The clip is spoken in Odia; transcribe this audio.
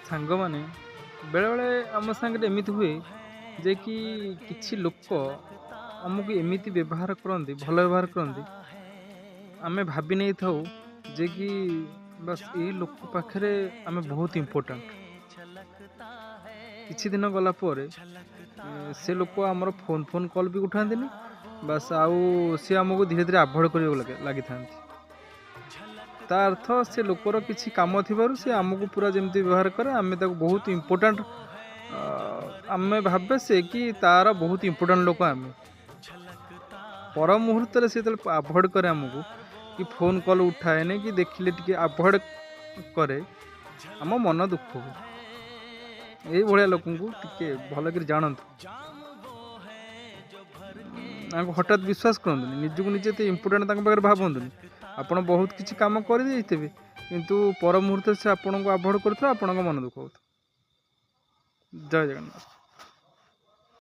ସାଙ୍ଗମାନେ, ବେଳେବେଳେ ଆମ ସାଙ୍ଗରେ ଏମିତି ହୁଏ ଯେ କି କିଛି ଲୋକ ଆମକୁ ଏମିତି ବ୍ୟବହାର କରନ୍ତି, ଭଲ ବ୍ୟବହାର କରନ୍ତି, ଆମେ ଭାବି ନେଇଥାଉ ଯେ କି ବାସ୍ ଏଇ ଲୋକ ପାଖରେ ଆମେ ବହୁତ ଇମ୍ପୋର୍ଟାଣ୍ଟ। କିଛି ଦିନ ଗଲା ପରେ ସେ ଲୋକ ଆମର ଫୋନ୍ କଲ୍ ବି ଉଠାନ୍ତିନି, ବାସ୍, ଆଉ ସିଏ ଆମକୁ ଧୀରେ ଧୀରେ ଆଭଏଡ଼ କରିବାକୁ ଲାଗିଥାନ୍ତି। ତା ଅର୍ଥ ସେ ଲୋକର କିଛି କାମ ଥିବାରୁ ସେ ଆମକୁ ପୁରା ଯେମିତି ବ୍ୟବହାର କରେ, ଆମେ ତାକୁ ବହୁତ ଇମ୍ପୋର୍ଟାଣ୍ଟ ଆମେ ଭାବେ ସେ କି ତାର ବହୁତ ଇମ୍ପୋର୍ଟାଣ୍ଟ ଲୋକ ଆମେ। ପର ମୁହୂର୍ତ୍ତରେ ସେ ଯେତେବେଳେ ଆଭଏଡ଼ କରେ ଆମକୁ, କି ଫୋନ୍ କଲ୍ ଉଠାଏନି, କି ଦେଖିଲେ ଟିକେ ଆଭଏଡ଼ କରେ, ଆମ ମନ ଦୁଃଖ ହୁଏ। ଏଇଭଳିଆ ଲୋକଙ୍କୁ ଟିକେ ଭଲକରି ଜାଣନ୍ତୁ, ତାଙ୍କୁ ହଠାତ୍ ବିଶ୍ୱାସ କରନ୍ତୁନି, ନିଜକୁ ନିଜେ ଏତେ ଇମ୍ପୋର୍ଟାଣ୍ଟ ତାଙ୍କ ପାଖରେ ଭାବନ୍ତୁନି। ଆପଣ ବହୁତ କିଛି କାମ କରିଦେଇଥିବେ, କିନ୍ତୁ ପର ମୁହୂର୍ତ୍ତରେ ସେ ଆପଣଙ୍କୁ ଆଭଏଡ଼ କରୁଥିବେ, ଆପଣଙ୍କ ମନ ଦୁଃଖ ହେଉଥିବ। ଜୟ ଜଗନ୍ନାଥ।